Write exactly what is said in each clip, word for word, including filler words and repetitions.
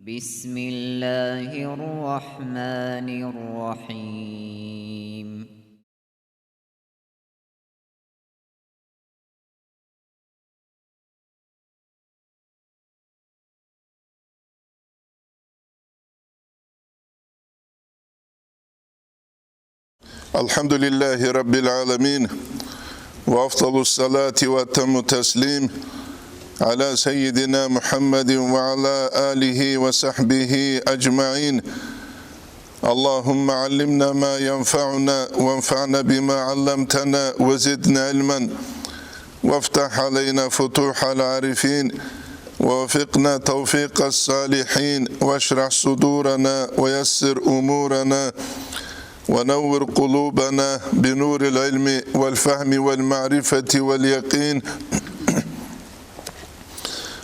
بسم الله الرحمن الرحيم. الحمد لله رب العالمين، وأفضل الصلاة وأتم التسليم على سيدنا محمد وعلى آله وصحبه أجمعين. اللهم علمنا ما ينفعنا وانفعنا بما علمتنا وزدنا علما وافتح علينا فتوح العارفين ووفقنا توفيق الصالحين واشرح صدورنا ويسر أمورنا ونور قلوبنا بنور العلم والفهم والمعرفة واليقين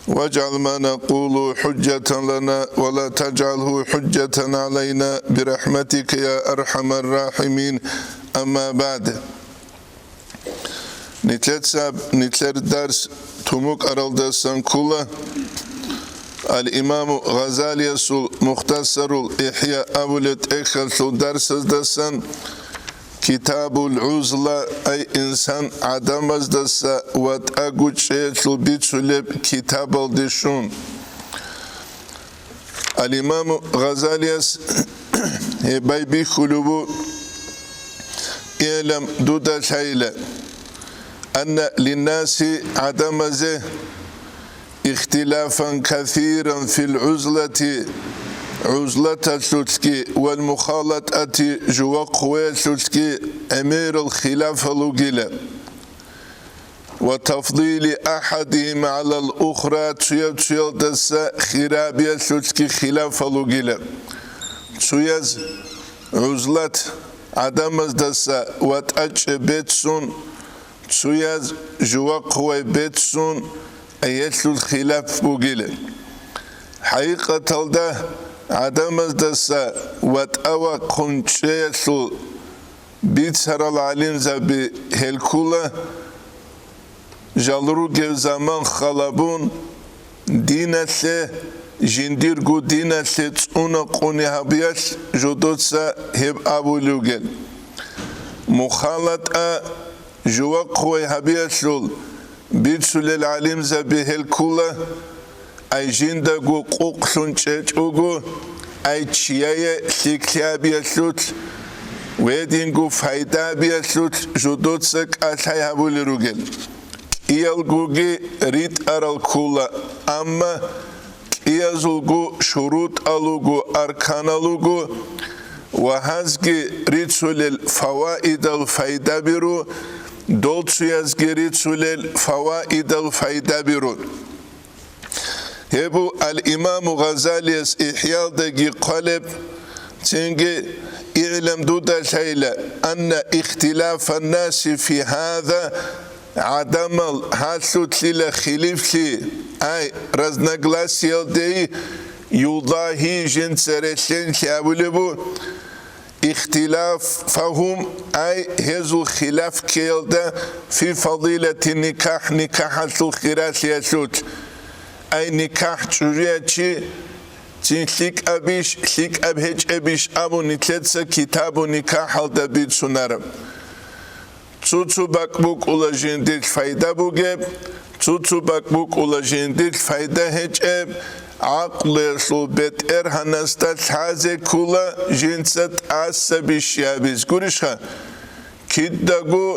واجعل ما نقول حجة لنا ولا تجعله حجة علينا برحمتك يا أرحم الراحمين. أما بعد. Нилъеца нилъер дарс тумукъаралдасан ккола. Ал-Имаму Гъазалиясул Мухтасарул ИхӀя абулеб тӀехьалъул дарсаздасан Китабул ГӀузла, ай инсан гӀадамаздаса ватӀа гучӀчӀиялъул бицулеб китабалде щун. Ал-Имаму Гъазалияс гьеб байбихьулеб бу: «Игьлам, дуда лъайла, анна линнаси, гӀадамазе, ихтилафан касиран фил гӀузлати, гӀузлаталъулъги, вал мухалатӀати, жувахъ-хъвеялъулъги гӀемерал хилафал ругила». Ва тафдили ахадихим гӀалал ухра, цояв-цоялдаса хирабиялъулъги хилафал ругила. Цояз гӀузлат гӀадамаздаса ватӀачӀеб беццун, цояз жувахъ-хъвай беццун, гьелъул хилаф бугила. ХӀакъикъаталда гӀадамаздаса ватӀа вахъун чӀеялъул бицарал гӀалимзаби гьел ккола, жал ругев заман халабун, диналъе, жиндирго диналъе цӀуна-къуни гьабиялъ жодоца гьеб абулев гел. МухалатӀа, жувахъ-хъвай гьабиялъул бицулел гӀалимзаби гьел ккола, ай жиндаго къукълъун чӀечӀого, ай чияе лъикӀлъи гьабиялъулъ, гьединго пайда гьабиялъулъ жодоца кӀалъай гьабулел ругел. КӀиялгоги ритӀарал ккола, амма кӀиязулго шурутӀал руго, арканал руго, ва гьазги рицулел фаваидал пайдаби ру, дол цоязги рицулел фаваидал пайдаби ру. Гьеб бу ал-Имаму Гъазалияс ИхӀялдаги хъвалеб, цинги: «ИгӀлам, дуда лъайла, анна ихтилафан наси фи гьаза, гӀадамал гьалъулъила хилифлъи, ай, разногласиялде, юдагьи, жинца релълъенлъи абулеб бу, ихтилафагьум, ай, гьезул хилаф ккеялда, фи фадилати никахӀ, никахӀалъул хиралъиялъулъ, ай, никахӀ чӀужуячи цин лъикӀабищ, лъикӀаб гьечӀебищ абун нилъеца китабу никахӀалда бицунараб. Цо-цо бакӀ букӀула жиндилъ пайда бугеб, цо-цо бакӀ букӀула жиндилъ пайда гьечӀеб, гӀакълуялъул бетӀергьанасда лъазе ккола жинца тӀаса бищи гьабиз. Гурищха? Кидаго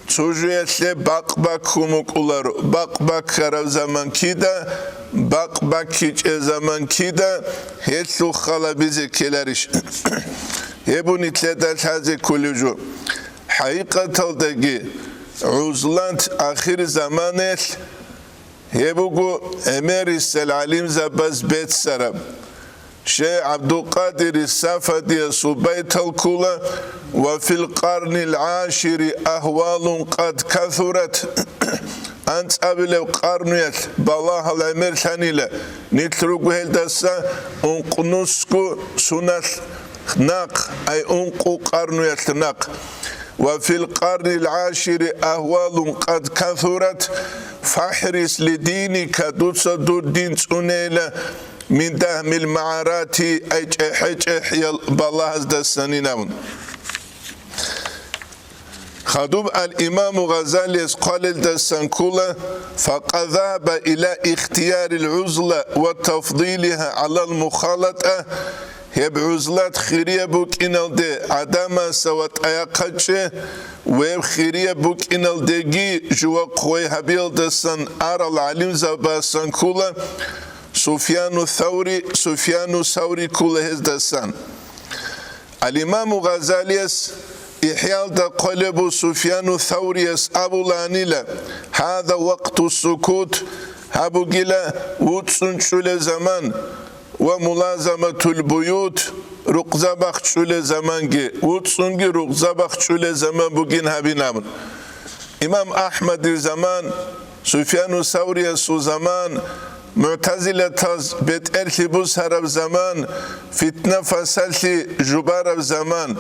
цо жуялъе бакъ-баккун букӀуларо, бакъ-баккараб заман кида, бакъ-баккичӀеб заман кида, гьелъул халабизе ккеларищ? Гьеб бу нилъеда лъазе кколев жо. ХӀакъикъаталдаги, гӀузлат ахирзаманаялъ гьеб буго гӀемерисел гӀалимзабаз беццараб. Шейх ГӀабдулкъадири Сафадиясул байтал ккола: «Ва фил къарнил гӀашири агьвалун къад касурат». АнцӀабилеб къарнуялъ балагьал гӀемерлъанила, нилъ руго гьелдаса ункънусго суналъ нахъ, ай ункъо къарнуялъ нахъ. «Ва фил къарнил гӀашири агьвалун къад касурат, фахӀрис ли диника», дуца дур дин цӀунейила, мин дагьмил магӀарати, ай чӀехӀе-чӀехӀиял балагьаздасанин абун. Хадуб ал-Имаму Гъазалияс хъвалелдасан ккола: «Факъад загьаба иля ихтиярил гӀузла ва тафдилиха гӀалал мухалатӀа», гьеб гӀузлат хирияб букӀиналде, гӀадамаса ватӀа яхъачӀе, ва гьеб хирияб букӀиналдеги жувахъ гъой гьабиялдасан арал гӀалимзабасан ккола Суфьяну Саври, Суфьяну Саври ккола гьездасан. Ал-Имаму Гъазалияс ИхӀялда хъвалеб бу Суфьяну Саврияс абулаанила: «Гьаза вакъту сукут», гьаб бугила вуцӀцӀун чӀулеб заман, «ва мулазаматул буют», рукъзабахъ чӀулеб заманги, вуцӀцӀунги рукъзабахъ чӀулеб заман бугин гьабин абун. Имам Ахмадил заман, Суфьяну Савриясул заман, мугӀтазилатаз бетӀерлъи бусараб заман, фитна-фасалъи жубараб заман.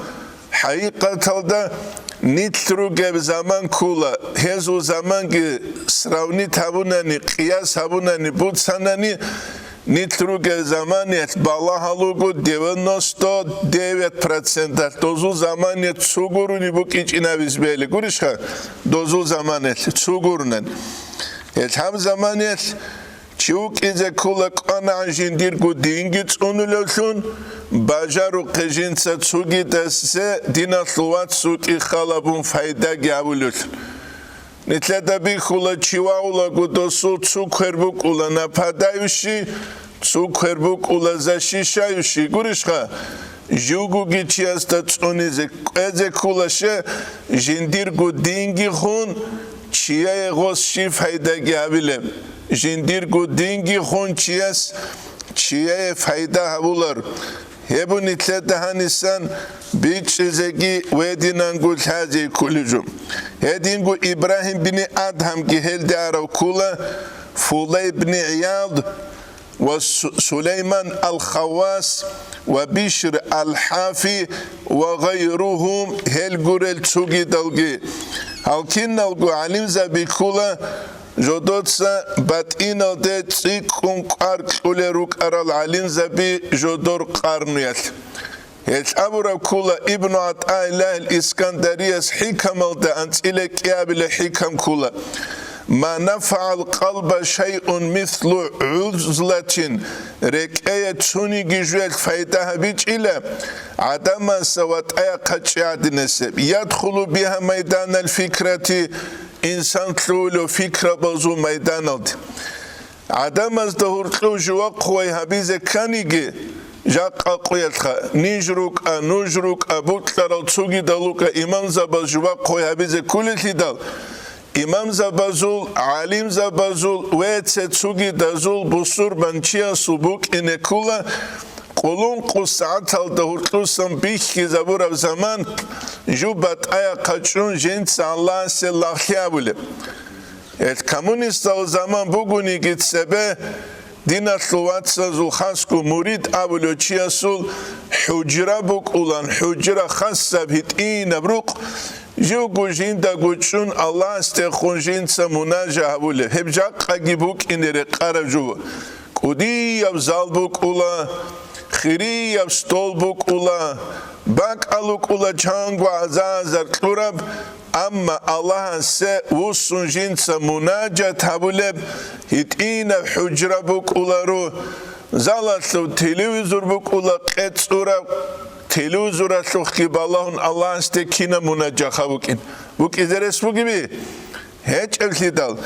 ХӀакъикъаталда нилъ ругеб заман ккола, гьезул заманги сравнить гьабунани, къияс гьабунани, буцанани, нилъ ругел заманиялъ балагьал руго девяносто девять проценталъ дозул заманиялъ цо гурони букӀинчӀин абизе бегьила. Гурищха? Дозул заманиялъ цо гуронани. Гьелъ гьаб заманиялъ чи вукӀизе ккола кӀванагӀан жиндирго динги цӀунулевлъун, бажарухъе жинца цогидасе диналъул вац вукӀи халабун пайдаги гьабулевлъун. Нилъеда бихьула, чи вагьулаго досул цо квер букӀула нападающий, цо квер букӀула защищающий. Гурищха? Живгоги чиясда цӀунизе кӀвезе ккола ще, жиндирго динги хун, чияе гъос щиб пайдаги гьабилеб? Жиндирго динги хун чияс, чияе пайда гьабулар. Гьеб нилъеда гьанисан бичӀчӀизеги гьединанго лъазе кколеб жо. Гьединго Ибрагьим бин Адгьамги гьелде арав ккола, Фудайл бин ГӀияд ва Су-, Сулайман ал-Хаввас ва Бишр ал-ХӀафи ва гъайругьум, гьел гурел цогидалги. Гьал киналго гӀалимзаби ккола, жодоца батӀиналде цӀикӀкӀун кӀвар кьулел рукӀарал гӀалимзаби жодор къарнуялъ. Гьелъ абураб ккола Ибну ГӀатӀаиллагьил Искандарияс хӀикамалда анцӀила кӀиабилеб хӀикам ккола: «Ма нафагӀал къалба шайъун мислу гӀузлатин», рекӀее цониги жуялъ пайда гьабичӀила, гӀадамаса ватӀа яхъачӀи гӀадинасеб, «ядхулу бигьа майданал фикрати», инсан лъугьулев фикрабазул майданалде. ГӀадамазда гьоркьов жувахъ гъой гьабизе кканиги, жакъа къуялъха, ниж рукӀа, нуж рукӀа, букьарал цогидал рукӀа имамзабаз жувахъ гъой гьабизе кколелъидал, имамзабазул, гӀалимзабазул ва цо цогидазул бусурбанчиясул букӀине ккола къулункъу сагӀаталда гьоркьосан бихьизабураб заман, жуб батӀа яхъачӀун жинца Аллагьасе лагълъи абулеб. Гьел коммунистал заман бугониги цебе, диналъул вацазул хасго мурид абулев чиясул хӀужра букӀулан, хӀужра хасаб гьитӀинаб рукъ, живго жиндаго чӀун Аллагьасдехун жинца мунажа гьабулеб, гьеб жакъаги букӀине рекъараб жо. КӀудияб зал букӀула, хирияб стол букӀула, бакӀал рукӀула чанго гӀаза-гӀазар кьураб, амма Аллагьасе вуссун жинца мунажат гьабулеб гьитӀинаб хӀужра букӀуларо, залалъув телевизор букӀула къецӀураб, телевизоралъухъги балагьун Аллагьасде кинаб мунажа гьаб букӀин. БукӀизе рес бугеби? ГьечӀеблъидал,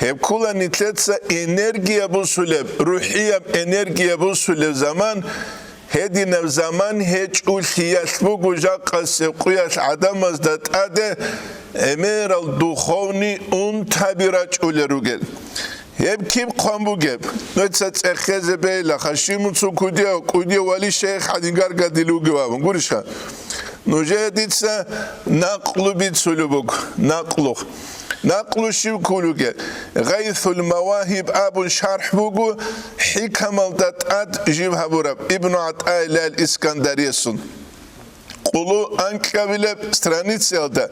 гьеб ккола нилъеца энергия бусулеб, рухӀияб энергия бусулеб заман, гьединаб заман гьечӀолъиялъ буго жакъасеб къуялъ гӀадамазда тӀаде гӀемерал духовный унтаби рачӀулел ругел. Гьеб киб хъван бугеб? Нужеца цӀехезе бегьила, Хашимуцун кудияв, кӀудияв вали шейх гӀадин гаргадил вугев абун, гурищха? Нужее дица накълу бицулеб буго, накълу. Накълу щиб кколуге? Гъайсул Мавагьиб абун шархӀ буго, хӀикамалда тӀад жиб гьабураб Ибну ГӀатӀаиллагьил Искандариясул. Къулу анкьабилеб страницаялда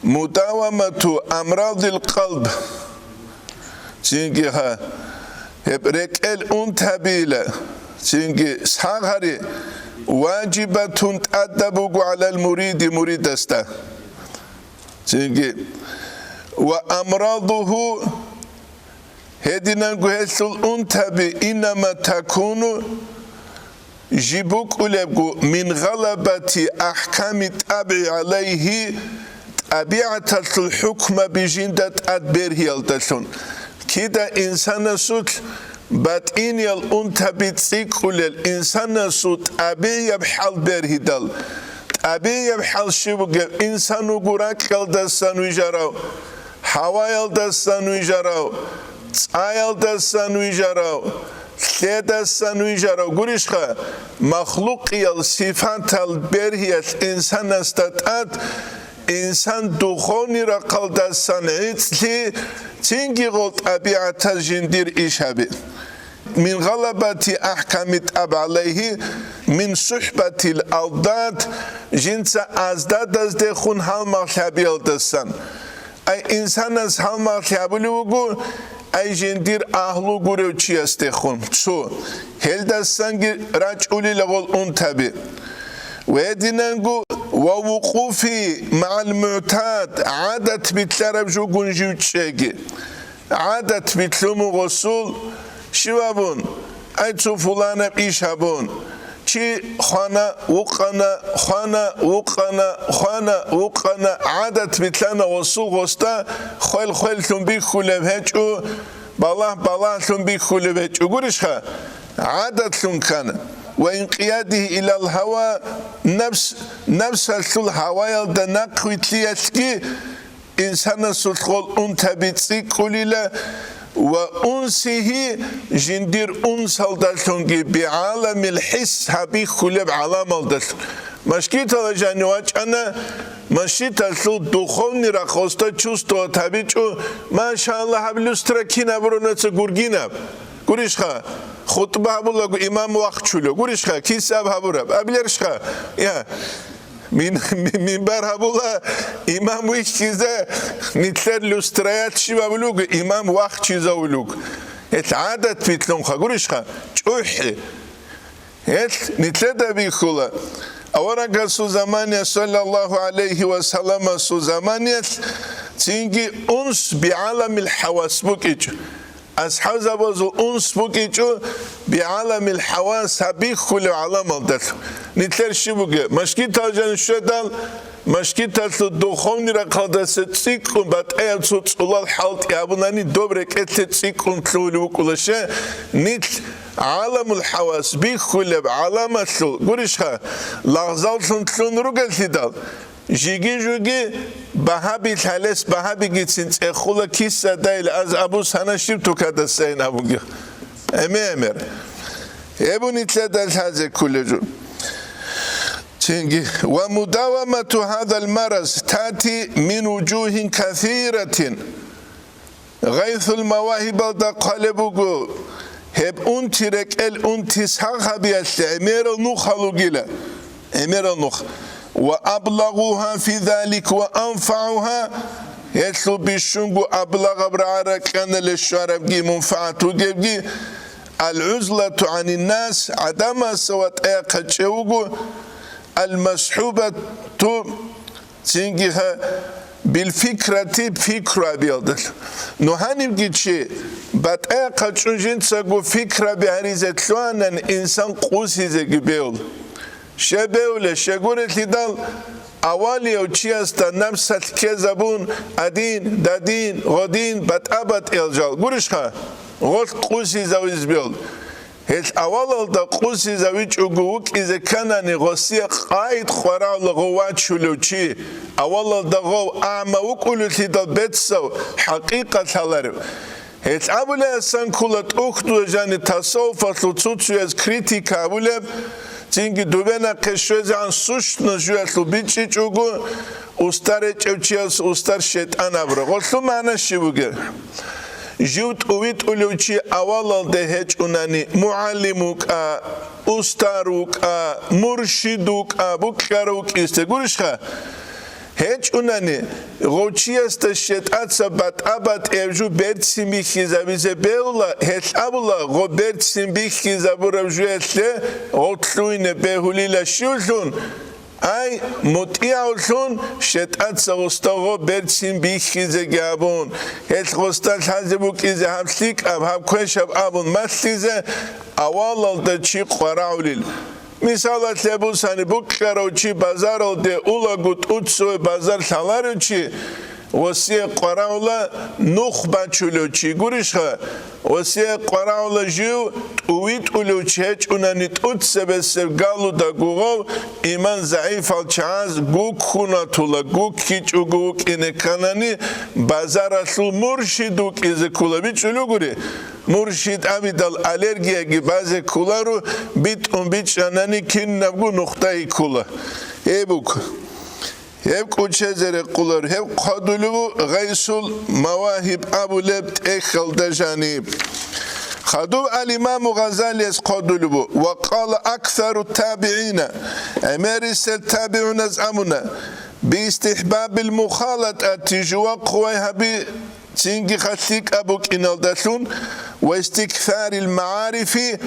Мудавамату амрадил къалб. Цинги гьа, Гьеб рекӀел унтабила, цинги сагъари важибатун тӀадаб буго гӀалал муриди муридасда. Цинги ва амрадуху, гьединанго гьелъул унтаби, инама такуну, жиб букӀулебго мин гъалабати ахӀками тӀабгӀи гӀалайгьи, тӀабигӀаталъул хӀукмаби жинда тӀад бергьиялдалъун. Кида инсанасулъ батӀиниял унтаби цӀикӀкӀулел, инсанасул тӀабигӀияб хӀал бергьидал. ТӀабигӀияб хӀал щиб бугеб? Инсан вуго ракьалдасан вижарав, гьаваялдасан вижарав, цӀаялдасан вижарав, лъедасан вижарав гурищха, махлукъиял сифатал бергьиялъ инсанасда тӀад, инсан духовный рахъалдасан гӀицӀлъи, цинги гъол тӀабигӀатаз жиндир иш гьаби. Мин гъалабати ахӀками тӀаб гӀалайгьи, мин сухӀбатил алдад, жинца аздадазде хун гьалмагълъи гьабиялдасан. Ай инсанас гьалмагълъи гьабулев вуго, ай жиндир агьлу гурев чиясдехун цо, гьелдасанги рачӀулила гъол унтаби. Ва гьединанго ва вукъуфи магӀал мугӀтад, гӀадат билълъараб жугун жив чӀеги. ГӀадат билълъун гъосул, щив абун, ай цо фуланаб иш гьабун, чи хвана, вукъана, хвана, вукъана, хвана, вукъана, гӀадат билълъана гъосул, гъосда хвел-хвеллъун бихьулеб гьечӀо, балагь-балагьлъун бихьулеб гьечӀо гурищха, гӀадатлъун ккана. Ва инкъиядигьи илал гьава, напс, напсалъул гьаваялда нахъвилълъиялъги, инсанасул гъол унтаби цӀикӀкӀулила ва унсигьи, жиндир унсалдалъунги, бигӀаламил хӀис гьабихьулеб гӀаламалдалъун. Машгитала жанив вачӀана, машгиталъул духовный рахъалда чувствовать гьабичӀо, машаллагь, гьаб люстра кин гьабуранаца гургинаб. Гурищха, хутӀба гьабулаго имам вахчулев. Гурищха, кисаб гьабураб. Абилерищха, я. Мин-, мин-, минбар гьабула, имам вихьизе, нилъер люстраят щиб гьабулуг, имам вахчизавулуг. Гьел гӀадат битлъунха, гурищха, чӀухӀи. Гьел нилъеда бихьула. Аварагасул замания, саллаллаху гӀалайгьи ва салламасул заманиялъ, цинги унс бигӀаламил хӀавас букӀичӀо. АсхӀабзабазул унс букӀичӀо бигӀаламил хӀавас гьабихьулев гӀаламалдалъун. Нилъер щиб бугеб? Машгитал жан щведал, машгиталъул духовный рахъалдаса цӀикӀкӀун батӀаяб цо цӀулал хӀалтӀи гьабунани, доб рекӀелъе цӀикӀкӀун лъугьулев вукӀула щай, нилъ гӀаламул хӀавас бихьулеб гӀаламалъул, гурищха, лагъзаллъун лъун ругеллъидал, жиги-жуги багьаби лъалес багьабигицин цӀехула кисадайл аз абус гьанашиб тукадасайин абуги. Эме-эмер. Гьеб нилъеда лъазе кколеб жо. Цинги, ва мудавамату гьадал мараз тати мин вужугьин касиратин. Гъайсул Мавагьибалда хъвалеб буго, гьеб унти рекӀел унти сагъ гьабиялъе гӀемерал нух гьалугила, гӀемерал нух. Ва аблагъугьа фи залик ва анфагӀугьа, гьелъул бищунго аблагъаб рагӀа-ракьаналъе щварабги мунфагӀат бугебги, ал-гӀузлату гӀаниннас, гӀадамасда ватӀа-яхъа чӀев вуго, ал-масхӀубату, цинги гьа, билфикрати, пикру гьабиялдалъун. Ну гьанибги чи батӀа-яхъа чӀун жинцаго пикраби гьаризе лъугьанани, инсан къусизеги бегьула. Щай бегьулеб? Щайгурелъидал, авалияв чиясда напсалъ ккезабун, адин, дадин, гъодин, батӀа-батӀиял жал. Гурищха? Гъолъ къусизавизе бегьула. Гьел авалалда къусизавичӀого вукӀизе кканани, гъосие къайд къварагӀула гъов вачулев чи, авалалда гъов агӀма вукӀулевлъидал бецав хӀакъикъат лъаларев. Гьел абулеасан ккола тӀухьдузда жани тасаввуфалъул цо-цояз критика гьабулеб, цинги дубе нахъе щвезегӀан сущность жуялъул бичӀчӀичӀого, устар гьечӀев чияс устар шайтӀан абураб. Гъолъул магӀна щиб бугеб? Жив тӀувитӀулев чи авалалде гьечӀунани, мугӀалим вукӀа, устар вукӀа, муршид вукӀа, букьарав вукӀисте гурищха? ГьечӀунани, гъов чиясда щетӀаца батӀа-батӀияб жо берцин бихьизабизе бегьула, гьелъ абула, гъоб берцин бихьизабураб жоялъе гъов лъугьине бегьулила щивлъун, ай, мутӀигӀавлъун, щетӀаца гъосда гъоб берцин бихьизеги абун, гьелъ гъосда лъазе букӀизе гьаб лъикӀаб, гьаб квешаб абун малъизе авалалда чи къварагӀулел. Мисалалъе бусани, букӀарав чи базаралде улаго, тӀуцеве базар лъаларев чи, гъосие къварагӀула нух бачулев чи гурищха, гъосие къварагӀула жив тӀувитӀулев чи гьечӀунани, тӀуцебесеб галуда гугъав иман загӀипал чагӀаз гуккун ватула, гуккичӀого вукӀине кканани, базаралъул муршид вукӀизе ккола, бичӀчӀулев гури. Муршид абидал аллергияги базе кколаро, битӀун бичӀчӀанани кинабго нухда йиккула. Гьеб буго. Гьеб кӀучезе рекъолар, гьеб хъодулев ву Гъайсул Мавагьиб абулеб тӀехьалда жаниб. Хадуб ал-Имаму Гъазалияс хъодулев ву, ва къала аксару табигӀина, гӀемерисел табигӀуназ абуна, би истихӀбабил мухалатӀати, жува хъувай гьаби, цинги ха лъикӀаб букӀиналдалъун, ва истиксарил магӀарифи,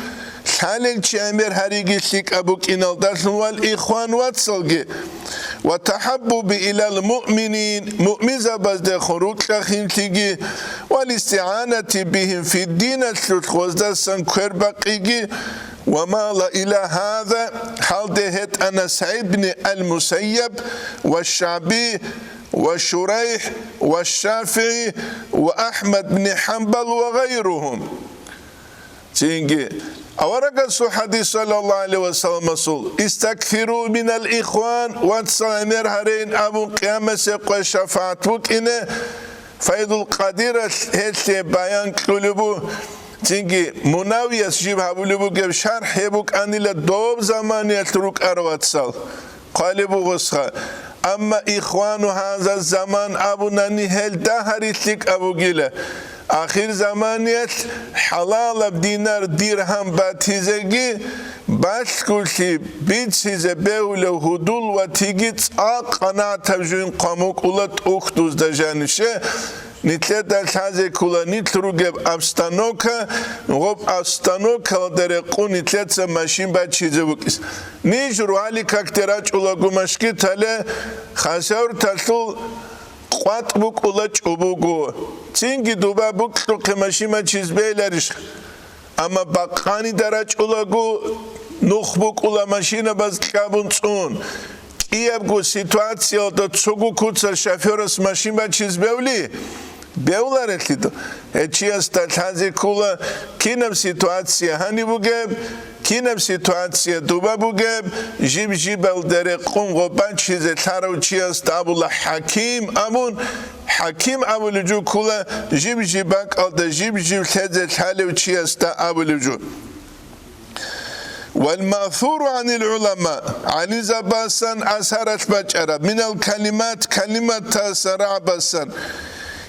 лъалел чи гӀемер гьариги лъикӀаб букӀиналдалъун, вал ихван вацалги, ва тахӀаббуби илал муъминин, муъминзабаздехун рукьа-хинлъиги, вал истигӀанати бигьим фиддиналъулъ гъоздасан квербакъиги, ва мала ила гьаза, гьалде гьетӀана СагӀид бни ал-Мусайяб ва ШагӀби, ва ШурайхӀ, ва ШафигӀи, ва АхӀмад бни ХӀамбал ва гъайругьум. Цинги, аварагасул хӀадис, саллаллагьу гӀалайгьи ва салламасул, «Истаксиру минал ихван», вацал гӀемер гьарейин абун, къиямасеб къоялъ шафагӀат букӀине, Файзул Къадиралъ гьелъие баян кьулеб бу. Цинги, Мунавияс жиб гьабулеб бугеб шархӀ гьеб букӀанила доб заманиялъ рукӀарал вацал. Хъвалеб бугосха. Амма ихвану гьаза заман абунани, гьел дагьари лъикӀаб бугила. Ахир заманиялъ хӀалалаб динар-диргьам батизеги, балъголъи бицизе бегьулев гьудул ватиги цӀакъ къанагӀатаб жугьин хъван букӀула тӀухьдузда жанише, нилъеда лъазе ккола нилъ ругеб обстановка, гъоб обстановкалда рекъон нилъеца машин бачизе букӀис. Ниж рогьалил какде рачӀулаго машгитале, хасавюрталъул къватӀ букӀула чӀобого. Цинги дуба букьухъе машин бачиз бегьиларищ? Амма бакъанида рачӀулаго нух букӀула машинабаз кьабун цӀун. КӀиябго ситуациялда цого куцалъ шофёрас машин бачиз бевли? Бевларелъидал. Гьечиясда лъазе ккола кинаб ситуация гьаниб бугеб, кинаб ситуация дуба бугеб, жиб-жибалда рекъон гъоб бачизе лъарав чиясда абула хӀаким абун, хӀаким абулев жо ккола, жиб-жиб бакӀалда жиб-жиб лъезе лъалев чиясда абулев жо. Вал маъсуру гӀанил гӀулама, гӀалимзабасан асаралъ бачӀараб, минал калимат, калиматасан рагӀабасан,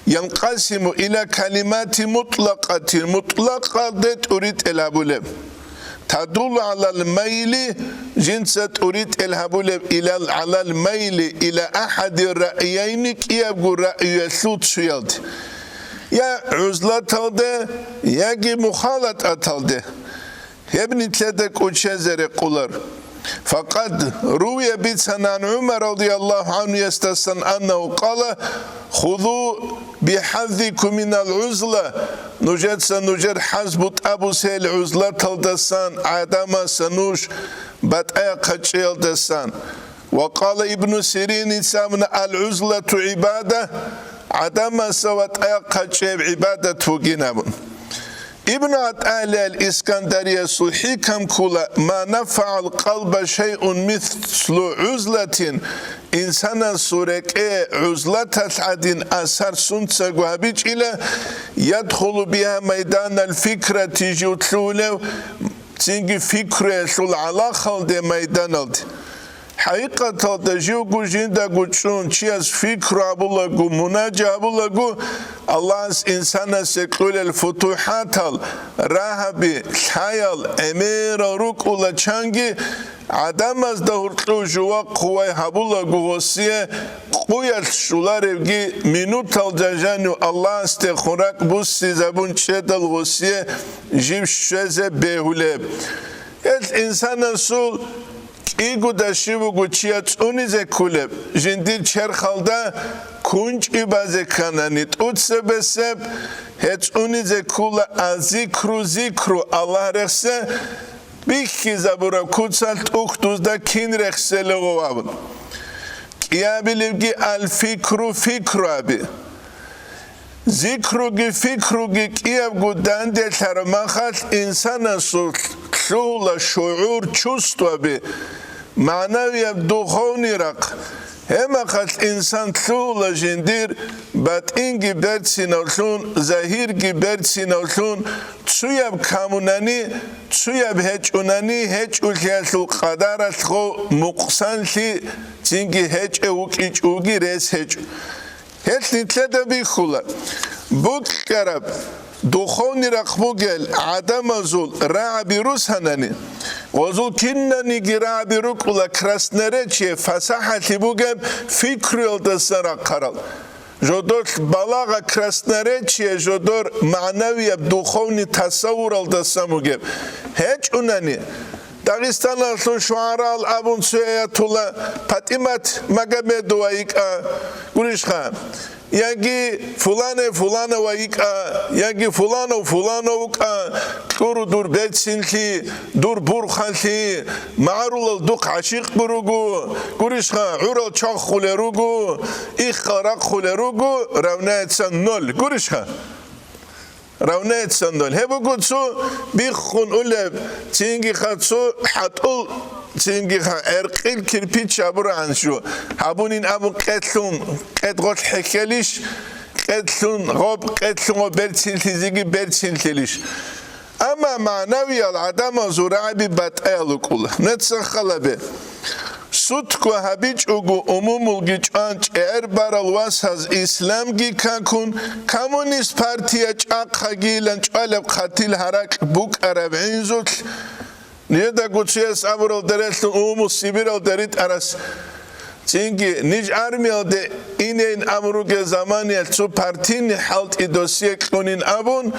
янкъасиму ила калимати мутӀлакъатин, мутӀлакъалде тӀуритӀел гьабулеб. Тадуллу гӀалал майли, жинца тӀуритӀел гьабулеб илал гӀалал майли ила ахӀади раъяйни, кӀиябго раъюялъул цуялде, я гӀузлаталде, яги мухалатӀаталде. Гьеб нилъеда кӀучезе рекъолар. Факъад рувия бицана гӀан ГӀумар радияллагьу гӀанхуясдасан аннагьу къала: «Хузу бихӀаззикум минал гӀузла», нужеца нужер хӀаз бутӀа бусел гӀузлаталдасан гӀадамаса нуж батӀа яхъачӀеялдасан. Ва къала Ибну Сирин, исамна: «Ал-гӀузлату гӀибада», гӀадамаса батӀа яхъачӀеб гӀибадат бугин абун. Ибну ГӀатаиллагь ал-Искандариясул хӀикам ккола: «Ма нафагӀал къалба шайъун мислу гӀузлатин», инсанасул рекӀее гӀузлаталъ гӀадин асар сунцаго гьабичӀила, ядхулу бигьа майданал фикрати, жив лъугьулев цинги фикруялъул гӀалахалде, майданалде. ХӀакъикъаталда живго жиндаго чӀун, чияс фикру гьабулаго, мунажа гьабулаго, Аллагьас инсанасе кьулел футухӀатал, рагьаби, лъаял, гӀемерал рукӀула чанги, ГӀадамазда гьоркьов жувахъ хъувай гьабулаго гъосие къуялъ щуларевги, минутал жанив Аллагьасдехун ракӀ буссизабун чӀедал гъосие жив щвезе бегьулеб. Гьел инсанасул кӀиго даши буго чияс цӀунизе кколеб, жиндир черхалда кунчӀи базе кканани тӀуцебесеб, гьеб цӀунизе ккола: «Азикру, зикру, Аллагь рехсе, бихьизабураб куцалъ тӀухьдузда кин рехселев?» абун. КӀиабилебги: «Аль-фикру, фикру», аби. Зикруги фикруги кӀиябго данделъараб махалъ инсанасулъ лъугьула шугӀур, чувстваби, магӀнавияб духовный рахъ. Гьеб махалъ инсан лъугьула жиндир батӀинги берцинавлъун, загьирги берцинавлъун, цуяб камунани, цуяб гьечӀунани, гьечӀолъиялъул къадаралъго мукъсанлъи, цинги гьечӀев вукӀинчӀоги рес гьечӀо. Гьелъ нилъеда бихьула, букьараб духовный рахъ бугел гӀадамазул рагӀаби русанани, гъозул кинаниги рагӀаби рукӀула красноречие, фасахӀалъи бугеб фикруялдасан рахъарал. Жодорлъ балагъа, красноречие жодор магӀнавияб духовный тасаввуралдасан бугеб. ГьечӀунани, Дагъистаналъул шугӀараал абун цояятула: «ПатӀимат Магомедова йикӀа», гурищха, яги «Фулане Фуланова йикӀа», яги «Фуланов Фуланов вукӀа», кьуру дур берцинлъи, дур бурханлъи, магӀарулал духъ гӀашикъ гуруго, гурищха, гӀурал чвахулел руго, иххал рахъулел руго, равняется ноль, гурищха. Равняется ноль. Гьеб буго цо биххун улеб, цингиха цо хӀатӀул, цингиха гӀеркъил кирпич абурагӀан жо. Гьабунин абун къедлъун, къед гъолъ хӀехьелищ, къедлъун гъоб, къедлъун гъоб берцинлъизеги берцинлъилищ. Амма магӀнавиял гӀадамазул рагӀаби батӀаял рукӀула. Неццан халабе. Сутго гьабичӀого умумулги чӀван чӀегӀер барал васаз исламги какун, коммунист партия чӀахъагийилан чӀвалеб хъатил гьаракь букӀараб гӀинзулъ, нижеда гуцияс абурал дарелъун умумул Сибиралда ритӀарас, цинги ниж армиялде инейин абун ругел заманиялъ цо партийный хӀалтӀи досие кьунин абун,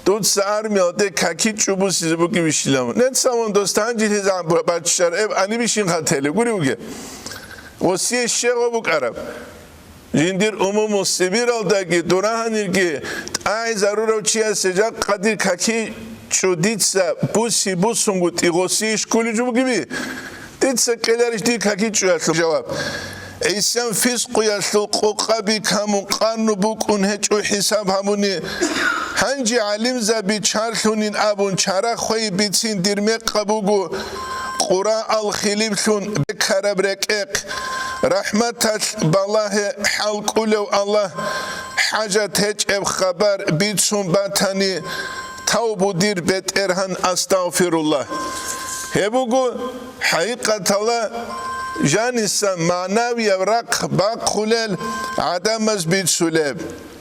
дуца армиялде какичӀчӀу бусизе бугебищилан. Нецавун дос танжилъизегӀан баччараб гьеб гьанибищин хатели гури бугеб. Гъосие щегъо букӀараб. Жиндир умумул Сибиралдаги дурагьанирги тӀагӀи зарурав чиясе жакъа дир какичӀчӀу дица буси-бусунгутӀи гъосие иш кколичӀо бугеби? Дица ккеларищ дир какичӀчӀуялъул жаваб? ГӀисиян, фискъуялъул къокъаби камун къарну букӀун гьечӀо хӀисаб гьабуни. Гьанже гӀалимзаби чарлъунин абун чара хвей бицин дир мекъаб буго, Къуръаналъ хилиплъун бекараб рекӀехъ, рахӀматалъ балагье хӀалкӀолев Аллагь, хӀажат гьечӀеб хабар бицун батани, тавбу дир БетӀергьан, астагъфируллагь. Гьеб буго хӀакъикъаталда жаниса магӀнавияб рахъ бахъулел гӀадамаз бицулеб.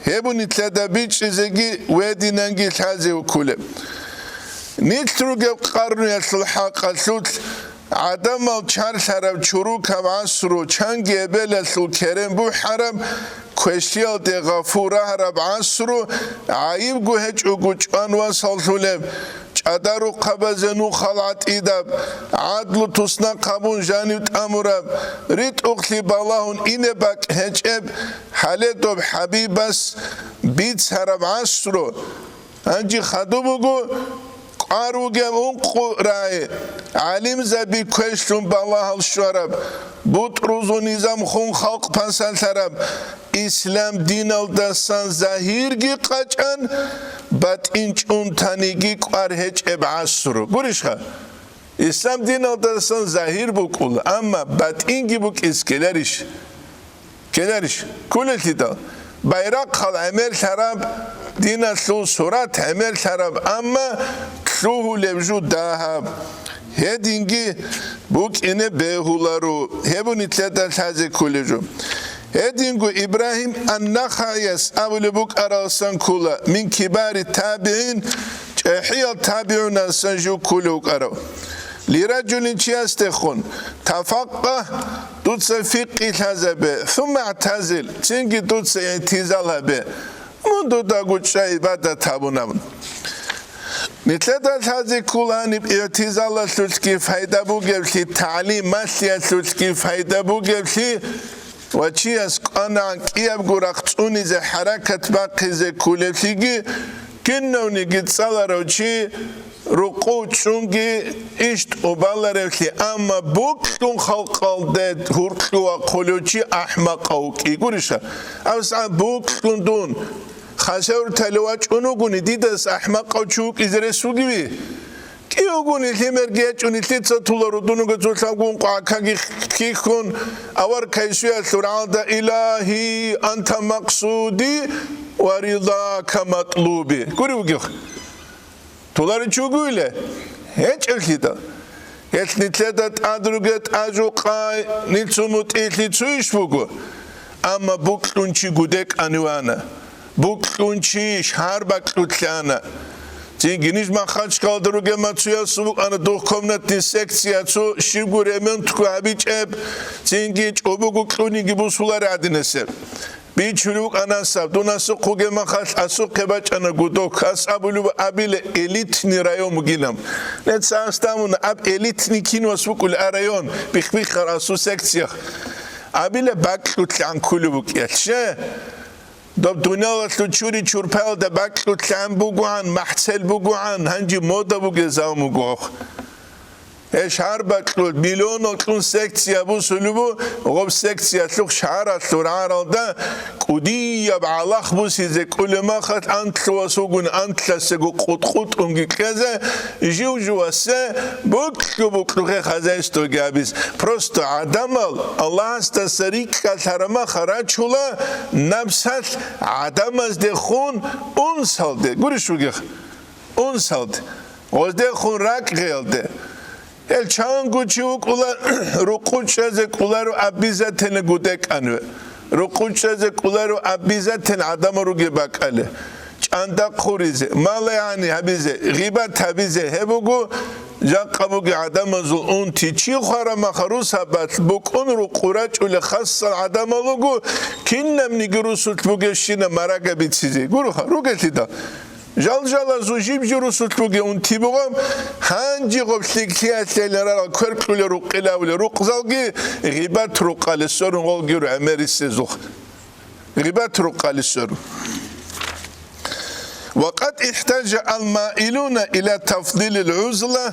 Гьеб нилъеда бичӀчӀизеги гьединанги лъазе кколеб. Нилъ ругеб къарнуялъул хӀакъалъулъ гӀадамал чарлъараб чурукаб гӀасру, чанги эбелалъул керен бухӀараб, квешлъиялде гъафу рагьараб гӀасру, гӀайибго гьечӀого чӀван васаллъулеб, чӀадарухъабазе нухал гӀатӀидаб, гӀадлу туснахъ гьабун жанив тӀамураб, ритӀухълъи балагьун ине бакӀ гьечӀеб, гьале доб ХӀабибас бицараб гӀасру. Гьанже хадуб буго кӀвар вугеб ункъо рагӀи, гӀалимзаби квешлъун балагьал щвараб, бутӀрузул низамхун халкъ пасалъараб, ислам диналдасан загьирги къачӀан, батӀин чӀунтаниги кӀвар гьечӀеб гӀасру. Гурищха? Ислам диналдасан загьир букӀула, амма батӀинги букӀизе ккеларищ? Ккеларищ? Кколелъидал, байрахъал гӀемерлъараб, диналъул сурат гӀемерлъараб, амма лъугьулеб жо дагьаб. Гьединги букӀине бегьуларо, гьеб нилъеда лъазе кколеб жо. Гьединго Ибрагьим ан-НахагӀияс абулеб букӀаралсан ккола, мин кибари табигӀин, чӀехӀиял табигӀунасан жив кколев вукӀарав. Лираджулин чиясдехун, тафаккагь, дуца фикъи лъазабе, сумма гӀтазил, цинги дуца игӀтизал гьабе, мун дудаго чӀа гӀибадат гьабун абун. Нилъеда лъазе ккола гьаниб игӀтизалалъулъги пайда бугевлъи, тагӀлим малъиялъулъги пайда бугевлъи, ва чияс кӀванагӀан кӀиябго рахъ цӀунизе хӀаракат бахъизе кколевлъиги, кинавниги цӀаларав чи рукъу чӀунги иш тӀубаларевлъи, амма бокьун халкъалде гьуркьуа хъулев чи ахӀмакъав вукӀи. Гуриша, авсагӀат бокьун дун хасавртали вачӀун вугони, дидас ахӀмакъав чи вукӀизе рес вугеви? КӀиявгони лъимерги гьечӀони лъица толаро, дунго цо лъабгун къвакаги хихьун, авар кайсуялъур гьалда: «Илагьи, анта макъсуди ва ридака матлуби». Гури вугев? Толари чугуйле? ГьечӀевлъидал. Гьелъ нилъеда тӀад руге тӀажукъай, нилъ цо мутӀигӀлъи цо иш буго. Амма букьун чи гудекӀанивана. Букьун чи шагьар бакьулъана. Цинги ниж Махачкалда ругеб мацуясул букӀана духкомнатный секция, цо щибго ремонтго гьабичӀеб, цинги чӀобого кьуниги бусулари гӀадинасеб. Бичулев вукӀана саб, дун асухъ вугеб махалъ асухъе бачӀана гудок, ас абулеб абиле элитный район бугилан. Нецц гьасдамун аб элитный кинвас букӀулеб а район, бихбиххар асу секциях. Абиле бакьулъ гӀанкулеб букӀиялъ. Ще? Доб дуниялалъул чури-чурпаялда бакьулъ гӀан бугогӀан, махӀцел бугогӀан, гьанже мода бугезавун бугохъ. Гьеб шагьар бакьулъ миллионал кьун секция бусулеб бу, гъоб секциялъухъ шагьаралъур гӀаралда кӀудияб гӀалахъ бусизе кӀулеб махалъ антлъувас вугун антлъасего къутӀ-къутӀунги кьезе, жив-живасе букьу-букьухъе хозяйствоги гьабиз. Просто гӀадамал Аллагьасдаса рикӀкӀалъараб махал рачула напсалъ гӀадамаздехун унсалде. Гурищ вугехъ? Унсалде. Гъоздехун ракӀгъиялде. Гьел чанго чи вукӀула, рукъу чӀезе кӀоларо обязательно гудекӀан ве. Рукъу чӀезе кӀоларо обязательно гӀадамал ругеб бакӀале. ЧӀанда хъуризе, малаягӀни гьабизе, гъибат гьабизе, гьеб буго, жакъа буги гӀадамазул унти. Чи хвараб махал русабалъ букӀун рукъу рачӀулел хасал гӀадамал руго, кинабниги русулъ бугебщинаб марага бицизе. Гуроха, ругелъидал. Жал-жалазул жиб-жи русулъ бугеб унти бугеб, гьанже гъоб лъикӀлъиялъе рарал кверкьулел рукъилавулел рукъзалги гъибат рукъале сверун гъолги ру гӀемерисезул. Гъибат рукъале сверун. Ва къад ихтажа ал-маилуна иля тафдилил гӀузла,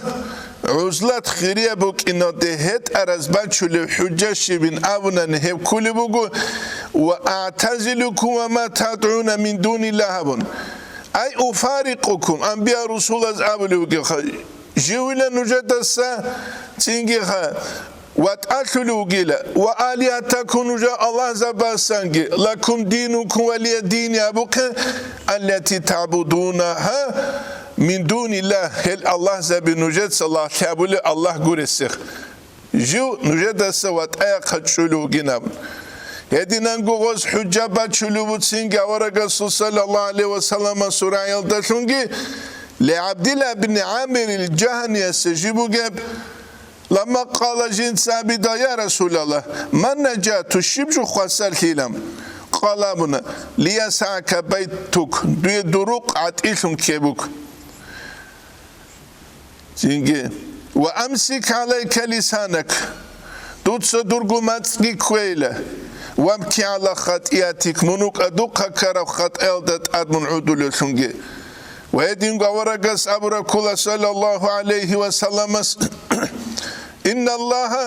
гӀузлат хирияб букӀиналде гьетӀараз бачулеб хӀужа щибин абунани гьеб кколеб буго, ва аътазилукум ва ма тадгӀуна мин дуниллагь абун. Ай уфарикъукум, анбия-русулаз абулев вугевха, живила нужедаса цинги ха, ватӀалъулев вугила, ва алигьатакум, нужер аллагьзабасанги, лакум динукум валия дини абухъе, аллати таъбудунаха мин дуниллагь, гьел аллагьзаби нужеца лагълъи абулел аллагь гуресех. Жив нужедаса ватӀаяхъа чӀулев вугин абун. Гьединанго гъоз хӀужа бачулев буцинги аварагасул саллаллагьу гӀалайгьи вассаламасул рагӀиялдалъунги, ЛигӀабдилла ибн ГӀамирил Жагьаниясе жиб бугеб, ламма къала жинца абида: «Я Расулаллагь, ман наджату, щиб жо хвасарлъилан?» Къала абуна: «ЛиясгӀака байтук, дуе дур рукъ гӀатӀилъун ккебук». Цинги: «Ва амсик гӀалайка лисанак», дуца дурго мацӀги кквейила, «вабки гӀала хатӀиятик», мун вукӀа духъа ккараб хатӀаялда тӀад мун гӀодулеллъунги. Ва гьединго аварагас абураб ккола, саллаллагьу гӀалайгьи вассаламас: «Инналлагьа»,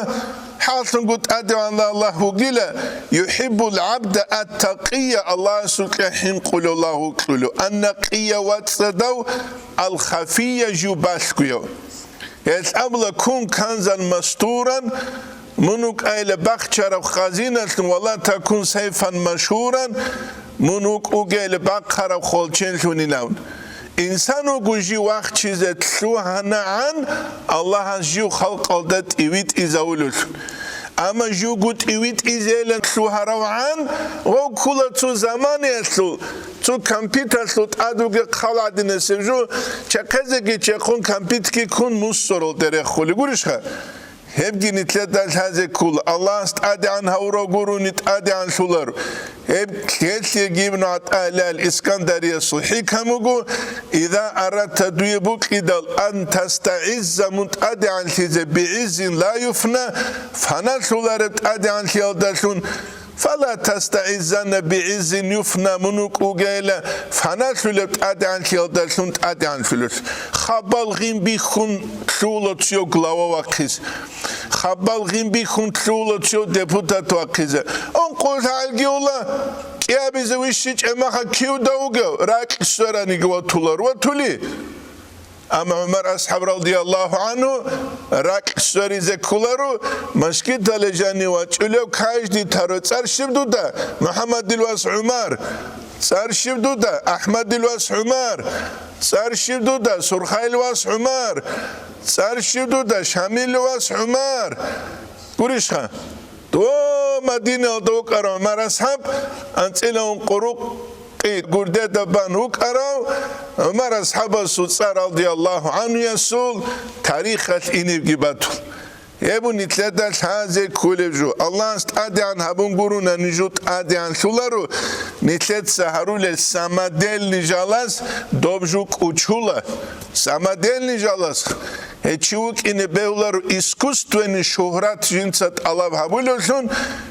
хӀакълъунго ТӀадегӀанав Аллагь вугила, «юхӀиббул гӀабда ат-такъия», Аллагьасукьа хӀинкъулев лагь вукьулев, «ан-накъия», вацӀцӀадав, «ал-хафия», жив балъгояв. Гьелъ абула: «Кун канзан мастуран», мун вукӀайила бахчараб хазиналъун, «ва ла такун сайфан машгьуран», мун вукӀугейила бахъараб хвалченлъунилан. Инсан вуго жив вахчизе лъугьанагӀан Аллагьас жив халкъалда тӀивитӀизавулелъул. Амма живго тӀивитӀизейилан лъугьаравгӀан, гъов ккола цо заманаялъул, цо Цо компьютералъул тӀад вугеб хъал гӀадинасеб жо, чехъезеги чехъун компьютерги ккун мусоралде рехулеб гурищха? Гьебги нилъеда лъазе ккола, Аллагьас тӀадегӀан гьавурав гурони тӀадегӀанлъуларо. Гьеб лъелъеги Ибн ГӀатӀаиллагь ал-Искандариясул хӀикам буго: «Иза арадта», дуе букӀидал, «ан тастагӀизза», мун тӀадегӀанлъизе, «бигӀиззин ла юфна», фаналъулареб тӀадегӀанлъиялдалъун, «фала тастагӀиззанна бигӀиззин юфна», мун вукӀугейила, фаналъулеб тӀадегӀанлъиялдалъун тӀадегӀанлъулел. Хабал гъин бихьун лъугьула цо глава вахъизе. Хабал гъин бихьун лъугьула цо депутат вахъизе. Ункъо лъагӀалги ула, кӀиабизе вищичӀеб маха кивда вугев, ракь свераниги ватулар, ватули. Амма ГӀумар асхӀаб радияллагьу гӀангьу ракь сверизе кколаро, машгиталде жанив вачӀунев каждый второй: «ЦӀар щиб дуда?» «МухӀаммадил вас ГӀумар». «ЦӀар щиб дуда?» «АхӀмадил вас ГӀумар». «ЦӀар щиб дуда?» «Сурхайил вас ГӀумар». «ЦӀар щиб дуда?» «Шамилил вас ГӀумар». Гурищха? Дов Мадиналда вукӀарав ГӀумар асхӀаб, анцӀила ункъо рукъ къи гурдеда бан вукӀарав ГӀумар асхӀабасул цӀар радияллагьу гӀангьуясул тарихалъ иневги батул. Гьеб нилъеда лъазе кколеб жо. Аллагьас тӀадегӀан гьабун гурони жо тӀадегӀанлъуларо, нилъеца гьарулел самодельный жалаз доб жо кӀучула. Самодельный жалаз. Гьев чи вукӀине бегьуларо искусственный шугьрат жинца тӀалаб гьабулевлъун,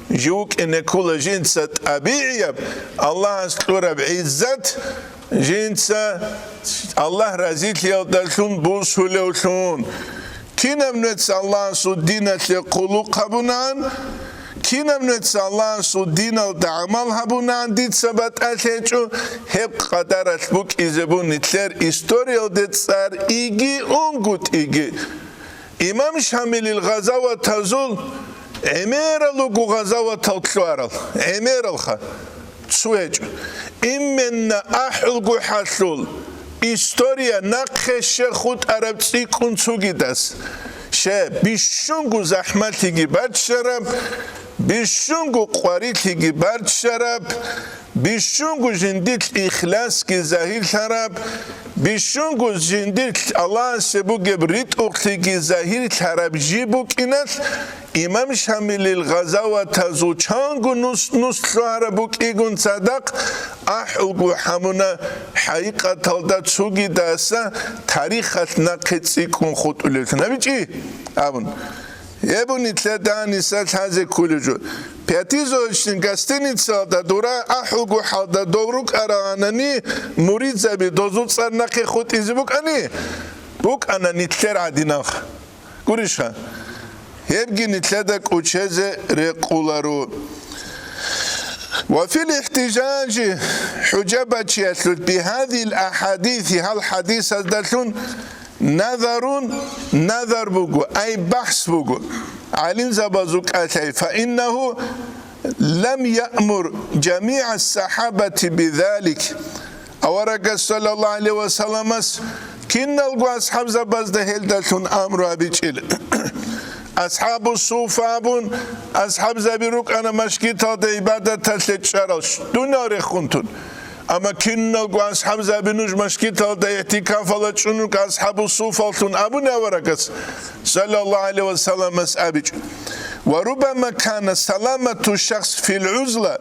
жив вукӀине ккола жинца тӀабигӀияб, Аллагьас кьураб гӀиззат, жинца Аллагь разилъиялдалъун бусулевлъун. Кинаб нуца Аллагьасул диналъе хъулухъ гьабунан, кинаб нуца Аллагьасул диналда гӀамал гьабунан дица батӀалъи гьечӀо, гьеб къадаралъ букӀизе буго нилъер историялде цӀар иги унгутӀиги. Имам Шамилил гъазаватазул гӀемерал руго гъазаватал лъугьарал, гӀемералха. Цо гьечӀо. Именно АхӀулгохӀалъул история нахъе щай хутӀараб цӀикӀкӀун цугидас. Щай, бищунго захӀмалъиги баччараб, бищунго къварилъиги баччараб, бищунго жиндилъ ихласги загьирлъараб, бищунго жиндилъ Аллагьасе бугеб ритӀухълъиги загьирлъараб жи букӀиналъ, Имам Шамилил гъазаватазул чанго нус-нус лъугьараб букӀигун цадахъ, АхӀулгохӀ гьабуна, хӀакъикъаталда цугидаса тарихалъ нахъе цӀикӀкӀун хутӀулевлъун. АбичӀи абун. Гьеб нилъеда гьаниса лъазе кколеб жо. Пятизвездочный гостиницалда дура АхӀулгохӀалда дов рукӀаравани, муридзаби дозул цӀар нахъе хутӀизе букӀани, букӀана нилъер гӀадиналха. Гурищха? Гьебги нилъеда кӀучезе рекъоларо. Ва фил ихтижажи, хӀужа бачиялъулъ, бигьадил ахадиси, гьал хадисаздалъун, назарун, назар буго, ай бахӀс буго. ГӀалимзабазул кӀалъай, фаиннагьу лам яъмур жамигӀа сахабати бизалик. Аварагас, саллаллагьу гӀалайгьи ва салламас, киналго асхӀабзабазда гьелдалъун амру гьабичӀел. АсхӀабу суфа абун, асхӀабзаби рукӀана машгиталда гӀибадаталъе чӀарал, дуниял рехун тун. Амма киналго асхӀабзаби нуж машгиталда игӀтикафалда чӀун руго асхӀабу суфаллъун абуни аварагас, саллаллагьу гӀалайгьи ва салламас абичӀо. Ва руббама кана саламату шахс фил гӀузла,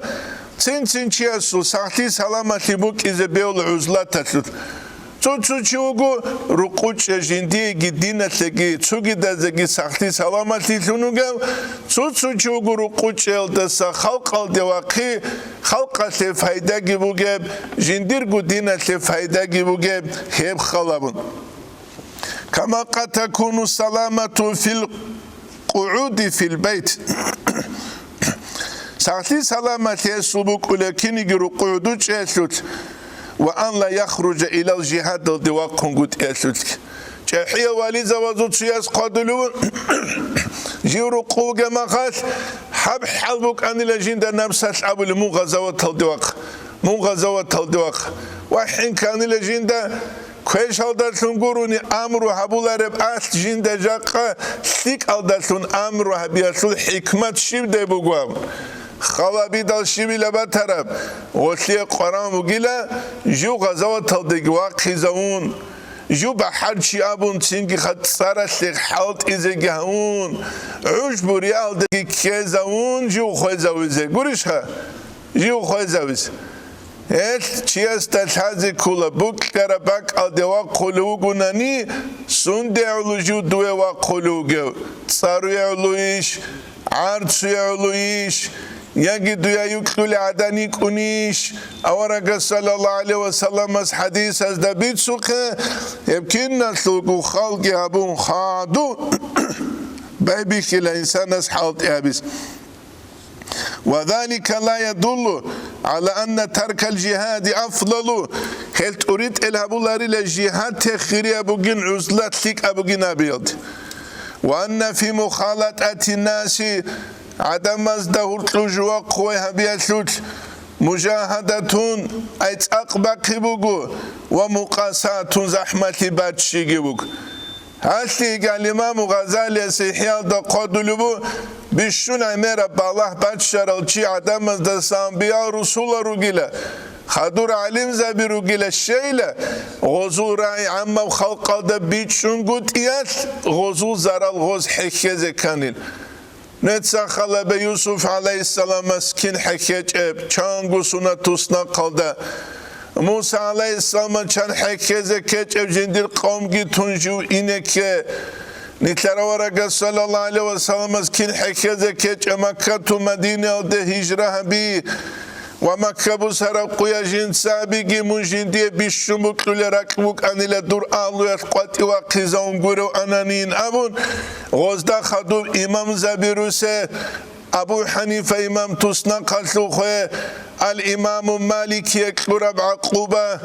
цин-цин чиясул сахлъи-саламалъи букӀизе бегьула гӀузлаталъулъ. Цо-цо чи вуго рукъучӀа жиндиеги диналъеги цугидазеги сахлъи-саламалъилъун вугев, цо-цо чи вуго рукъучӀаялдаса халкъалде вахъи, халкъалъе пайдаги бугеб, жиндирго диналъе пайдаги бугеб, гьеб халабун. Кама къад такуну саламату фил къугӀуди фил байт. Сахлъи-саламалъи гьесул букӀула киниги рукъугӀуд вучӀиялъулъ ва ан ла яхружа илал жигьадалде вахъунгутӀиялъулъги. ЧӀехӀиял вализабазул цояс хъвадулев жив рукъугӀуге махалъ, гьаб хӀал букӀанила жинда напсалъ абулеб: «Мун гъазаваталде вахъ, мун гъазаваталде вахъ». Ва хӀинканила жинда квешалдалъун гурони амру гьабулареб алъ жинда жакъа лъикӀалдалъун амру гьабиялъул хӀикмат щибдай буго абун. Халабидал щибила батараб, гъолъие къваран вугила, жив гъазаваталдеги вахъизавун, жив бахӀарчи абун, цинги хацӀцӀаралъе хӀалтӀизеги гьавун, гӀужбу-риялдеги ккезавун, жив хвезавизе. Гурищха? Жив хвезавизе. Гьелъ чиясда лъазе ккола, букӀараб бакӀалде вахъулев вугунани, сунде гӀоло жив дуе вахъулев вугев? ЦӀаруе гӀолойищ? ГӀарцуе гӀолойищ? Яги дуе юкьулев гӀадан йикӀунищ? Аварагас саллаллагьу гӀалайгьи ва салламас хӀадисазда бицухъе, гьеб киналъулго халги гьабун хадуб байбихьила инсанас хӀалтӀи гьабизе. «Ва залика ла ядуллу гӀала анна таркал жигьади афдалу». Гьел тӀуритӀел гьабуларила жигьадте хирияб бугин, гӀузлат лъикӀаб бугин абиялде. «Ва анна фи мухалатӀати наси», гӀадамазда гьуркьу жувахъ гъой гьабиялъулъ, мужагьадатун, ай цӀакъ бахъи буго, ва мукъасатун, захӀмалъи баччиги буго. Гьалъиги ал-Имаму Гъазалияс ИхӀяалда хъвадулеб бу, бищун гӀемераб балагь баччарал чи гӀадамаздаса анбиял-русулал ругила, хадур гӀалимзаби ругила щейла, гъозул рагӀи гӀаммаб халкъалда бичӀчӀунгутӀиялъ, гъозул зарал гъоз хӀехьезе кканил. Нуца халабе Юсуп гӀалайгьиссаламас кин хӀехьечӀеб, чанго сунат туснахъалда. Муса гӀалайгьиссаламас чан хӀехьезе ккечӀеб жиндир къавмги тун жив ине кке. Нилъер аварагас саллаллагьу гӀалайгьи ва салламас кин хӀехьезе ккечӀеб Маккату Мадинаялде гьижра гьаби. Ва Макка бусараб къуя жинцабиги мун жиндие бищун букьулел ракь букӀанила дур агьлуялъ къватӀивахъизавун гурев ананин абун, гъозда хадуб имамзаби русе, Абу ХӀанифа имам туснахъалъул хве, ал-Имаму Маликие кьураб гӀакъуба,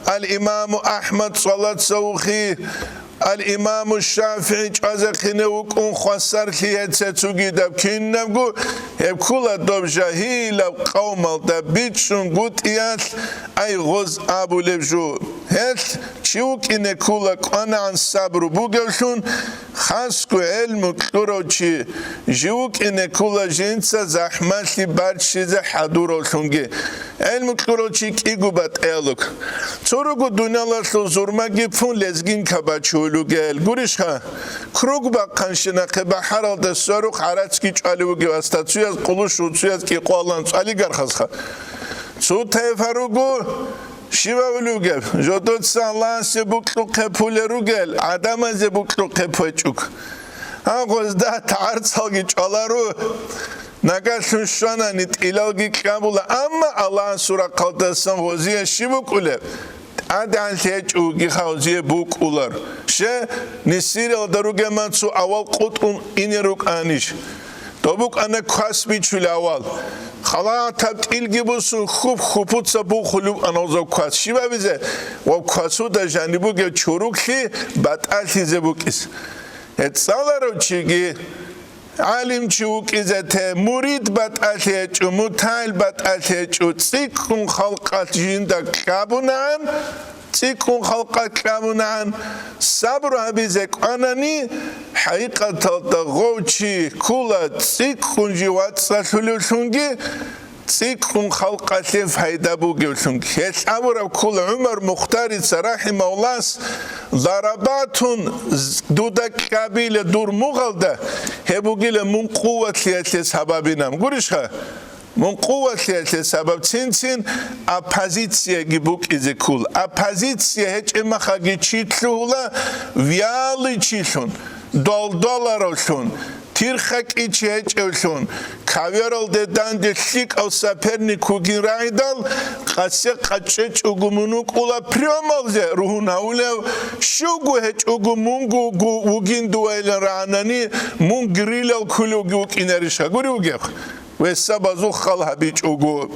ал-Имаму АхӀмад цӀалаца вухи, Ал-Имаму ШафигӀи чӀвазехъине вукӀун хвасарлъи гьеце цугидаб кинабго, гьеб ккула доб жагьилаб къавмалда бичӀчӀунгутӀиялъ ай гъоз абулеб жо. Гьелъ чи вукӀине ккула кӀванагӀан сабру бугевлъун, хасго гӀелму кьурав чи жив вукӀине ккула жинца захӀмалъи баччизе хӀадуравлъунги. ГӀелму кьурав чи кӀиго батӀиялъуг. Цо руго дуниялалъул зурмаги пун лезгинка бачулугел. Гурищха? Круг бахъанщинахъе бахӀаралда сверухъ гӀарацги чӀвалев вугев аста, цуяз къулущ, цуяз кӀикъвалан цӀалигархасха. Цо тайфа руго, щивавлугев, жодоца Аллагьасе букьухъе пулел ругел, гӀадамазе букьухъе печӀуг. Гьагъозда тагӀарцалги чӀваларо. Нагалъун щванани, тӀилалги кьабула, амма Аллагьасул рахъалдасан гъозие щиб букӀулеб? ТӀадегӀанлъи гьечӀо вугиха гъозие букӀулар. Ще, нисиралда ругеман цо авал къутӀун ине рукӀанищ? Доб букӀана квас бичулев авал. Халатаб тӀилги бусун, хьуп-хьупуца бухулев анавзаб квас. Щиб абизе? Ва квасуда жаниб бугеб чуруклъи батӀалъизе букӀис. ГьецӀаларав чиги ГӀалимчи вукӀизе те, мурид батӀалъи гьечӀо, мутагӀил батӀалъи гьечӀо, цӀикӀкӀун халкъалъ жинда кьабунагӀан, цӀикӀкӀун халкъалъ кьабунагӀан, сабру гьабизе кӀванани, хӀакъикъаталда гъов чи ккула цӀикӀкӀун жив вацӀцӀалъулевлъунги, цӀикӀкӀун халкъалъе пайда бугевлъун. Гьелъ абураб ккола ГӀумар Мухтарица рахӀимагьуллагьас: «Зарабатун з-, дуда кьабила дур мугъалда, гьеб бугила мун къуватлъиялъе сабабинаб». Гурищха? Мун къуватлъиялъе сабаб цин-цин оппозицияги букӀизе ккола. Оппозиция гьечӀеб мехалъги чи лъугьула вялый чилъун. Долдоларавлъун, тирхакӀичи гьечӀевлъун, кавералде данде лъикӀав соперник вугин рагӀидал, къасе къачӀечӀого мун вукӀула приёмалзе ругьун гьавулев, щивго гьечӀого мунго вугу-, вугин дувайилан рагӀанани, мун грилал ккулевги вукӀинарищ гьагури вугеб? Весабазухъал гьабичӀого,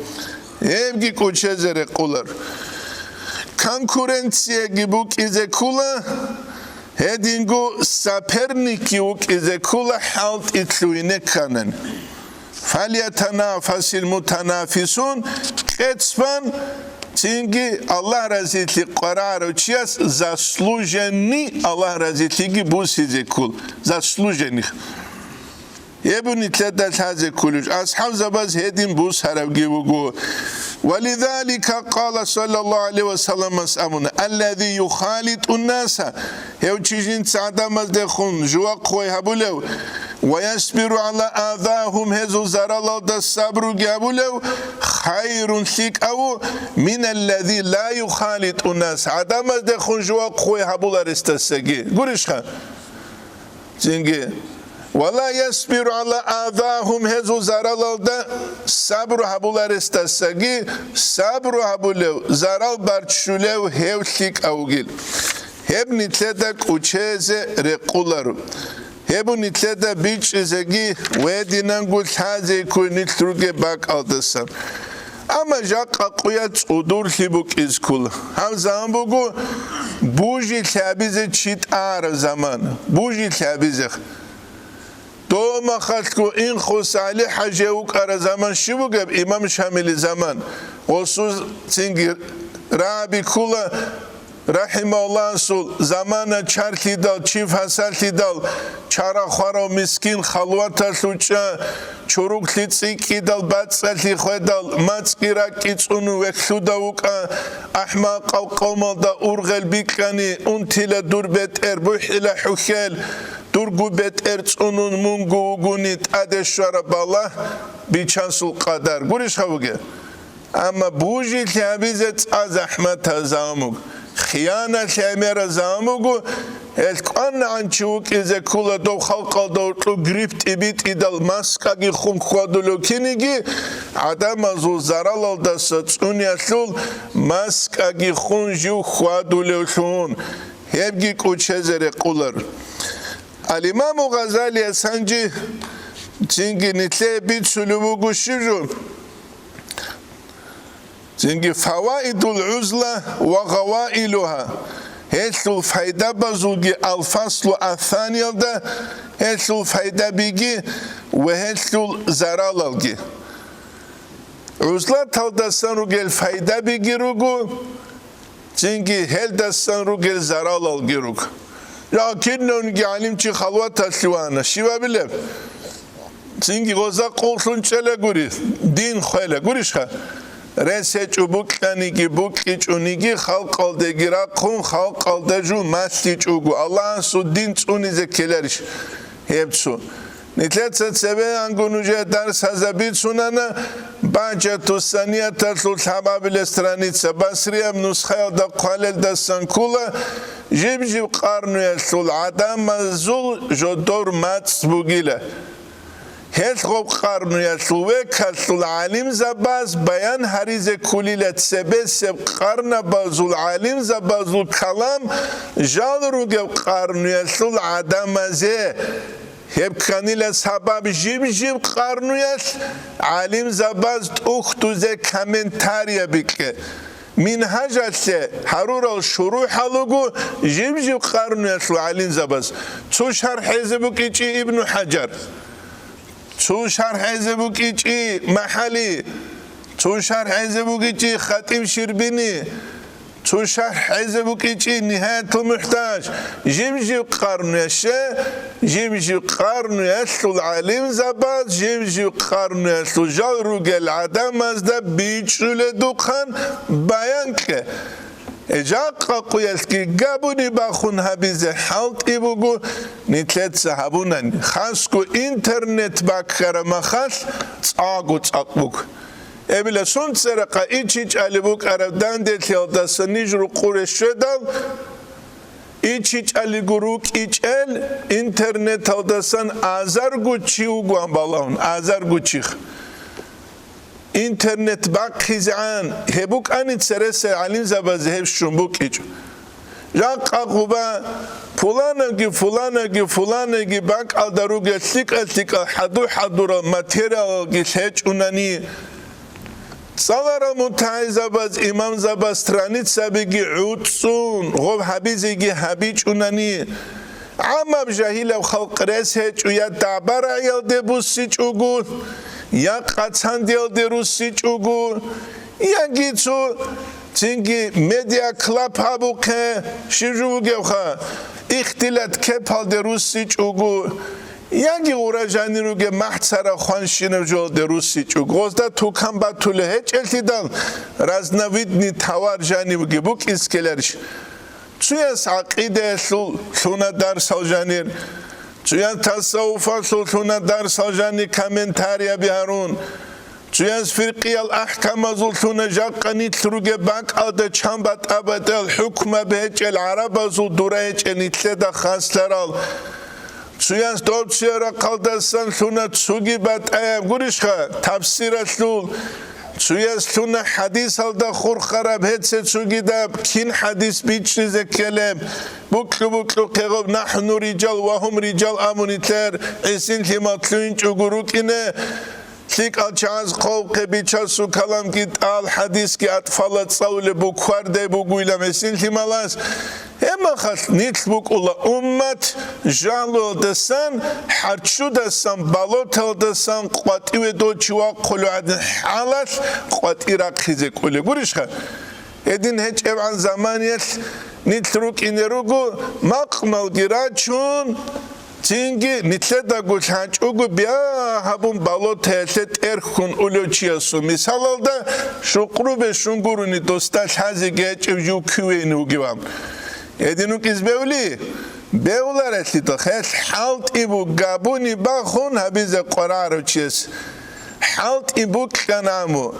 гьебги кӀочезе рекъолар. Конкуренцияги букӀизе ккола, гьединго соперникги вукӀизе ккола хӀалтӀи лъугьине кканани. «Фальятанафасил мутанафисун», кьецӀбан, цинги Аллагь разилъи къварагӀарав чияс заслуженный Аллагь разилъиги бусизе ккола. Заслуженных. Гьеб нилъеда лъазе кколеб, асхӀабзабаз гьедин бусарабги буго. Валидалика къала саллаллагьу гӀалайгьи ва салламас абуна: «Аллази юхалитӀун наса», гьев чи жинца гӀадамаздехун жувахъ хъвай гьабулев, «ва ясбиру гӀала азагьум», гьезул заралалда сабруги гьабулев, «хайрун», лъикӀав, «миналлази ла юхалитӀун нас», гӀадамаздехун жувахъ хъвай гьабуларесдасаги. Гурищха? Цинги, «ва ла ясбиру гӀала азагьум», гьезул заралалда сабру гьабуларесдасаги сабру гьабулев, зарал барччулев гьев лъикӀав вугил. Гьеб нилъеда кӀучезе рекъоларо. Гьеб нилъеда бичӀчӀизеги гьединанго лъазе кколеб нилъ ругеб бакӀалдасан. Амма жакъа къуялъ цӀудурлъи букӀизе ккола. Гьаб заман буго бужилъи гьабизе чи тӀагӀараб заман. Бужилъи гьабизе. Дов махалъго Инхоса ГӀали-хӀажи вукӀараб заман щиб бугеб, имам Шамилил заман? Гъосул цинги рагӀаби ккола, рахӀимагьуллагьасул замана чарлъидал, чи фасалъидал, чара-хварав мискин халваталъув чӀа, чуруклъи цӀикӀкӀидал, бацӀцӀалъи хведал, мацӀги ракӀги цӀунун вехьлъуда вукӀа, ахӀмакъав къавмалда ургъел бикьани, унтила дур бетӀер, бухӀила хӀухьел, дурго бетӀер цӀунун мунго вугони тӀаде щвараб балагь, бичасул къадар. Гурищха бугеб? Амма бужилъи гьабизе цӀа захӀматаб заман буго, хияналъи гӀемераб заман буго, гьелъ кӀванагӀан чи вукӀизе ккола дов халкъалда гьоркьоб грипп тӀибитӀидал маскаги хун хьвадулев киниги, гӀадамазул заралалдаса цӀуниялъул маскаги хун жив хьвадулевлъун, гьебги кӀучезе рекъолар. Ал-Имаму Гъазалияс гьанже цинги нилъее бицулеб буго щиб жо? Цинги «Фаваидул гӀузла ва гъаваилугьа», гьелъул пайдабазулги, «Ал-Фаслу ас-Саниялда», гьелъул пайдабиги ва гьелъул заралалги. ГӀузлаталдасан ругел пайдабиги руго, цинги гьелдасан ругел заралалги руго. Жакъа кинавниги гӀалимчи халваталъе вана, щиб абилеб? Цинги гъоза къуллъун чӀела гури, дин хвела гурищха? Рес гьечӀо букьаниги, букьичӀониги, халкъалдеги рахъун, халкъалда жо малъичӀого, Аллагьасул дин цӀунизе ккеларищ гьеб цо? Нилъеца цебеянго нужее дарс гьазабицунана, Багьжатуссанияталъул лъабабилеб страница, басрияб нусхаялда хъвалелдасан ккола, жиб-жиб къарнуялъул гӀадамазул жодор мацӀ бугила. Гьелъ гъоб къарнуялъул векалъул гӀалимзабаз баян гьаризе кколила цебесеб къарнабазул гӀалимзабазул калам жал ругеб къарнуялъул гӀадамазе. Гьеб кканила сабаб жиб-жиб къарнуялъ гӀалимзабаз тӀухьдузе комментарияб бикье. Мингьажалъе гьарурал шурухӀал руго жиб-жиб къарнуялъул гӀалимзабаз. Цо шархӀ гьезе букӀичӀи Ибну ХӀажар, цо шархӀ гьезе букӀичӀи МахӀали, цо шархӀ гьезе букӀичӀи Хатиб Щербини, цо шархӀ гьезе букӀичӀи Нигьаятул МухӀтаж, жиб-жиб къарнуялъе, жиб-жиб къарнуялъул гӀалимзабаз, жиб-жиб къарнуялъул жал ругел гӀадамазда бичӀчӀуледухъан баян кье. Э, жакъа къуялъги габуни бахун гьабизе хӀалтӀи буго, нилъеца гьабунани, хасго интернет баккараб махалъ цӀакъго цӀакъ буго. Эбила сунцарахъа ичичӀали букӀараб данделъиялдаса ниж рукъуре щведал, ичичӀалиго рукӀичӀел интернеталдасан азарго чи вугоан балагьун, азарго чих. Интернет бахъизегӀан гьеб букӀани цересел гӀалимзабазе гьеб щун букӀичӀо. Жакъа гъуба пуланаги, пуланаги, пуланаги бакӀалда ругел лъикӀа-лъикӀал хӀаду-хӀадурал материалалги лъечӀунани, цӀаларал мутагӀилзабаз, имамзабаз страницабиги гӀуцӀцӀун, гъоб гьабизеги гьабичӀунани, гӀаммаб жагьилаб халкъ рес гьечӀо я дагӀба-рагӀиялде буссичӀого, я къацандиялде руссичӀого, яги цо цинги медиаклаб гьабухъе, щиб жо бугевха, ихтилат кепалде руссичӀого, Яги гъура жанир ругеб махӀ цара хванщинаб жоялде руссичӀого, гъозда тукан батулеб гьечӀелъидал, разновидный товар жанивги букӀинскеларищ? Цояс гӀакъидаялъул лъуна дарсал жанир, цояс тасаввуфалъул лъуна дарсал жанир комментарияби гьарун, цояс фикъгьиял ахӀкамазул лъуна жакъа нилъ ругеб бакӀалда чан батӀа-батӀиял хӀукмаби гьечӀел гӀарабазул дура гьечӀел нилъеда хасларал. Цояс доб цояб рахъалдасан лъуна цоги батӀаяб гурищха, тафсиралъул. Цояс лъуна хӀадисалда хурхараб гьеце цогидаб, кин хӀадис бичӀчӀизе ккелеб. Букьу-букьухъе гъоб «нахӀну рижал ва гьум рижал» абун нилъер гӀисин лъимал лъугьинчӀого рукӀине. ЛъикӀал чагӀаз хъвалхъе Бичасул каламги тӀал, хӀадисги атӀфалда цӀалулеб буквардай бугойилан гӀисин лъималас. Гьеб мехалъ нилъ букӀула уммат, жагьлуялдасан, хӀарччудасан, болоталдасан къватӀиве дов чи вахъулев гӀадин хӀалалъ къватӀи рахъизе кӀолеб гурищха? Гьедин гьечӀебгӀан заманиялъ нилъ рукӀине руго, макъмалги рачун, цинги нилъедаго лъачӀого бя гьабун болотаялъе тӀерхьун улев чиясул мисалалда, шукъру бещун гурони досда лъазеги гьечӀев жив кивейин вугеван. Гьедин вукӀиз бевли? Бевларелъидал, хел хӀалтӀи бугабуни бахун гьабизе къварарав чияс. ХӀалтӀи букьана аму.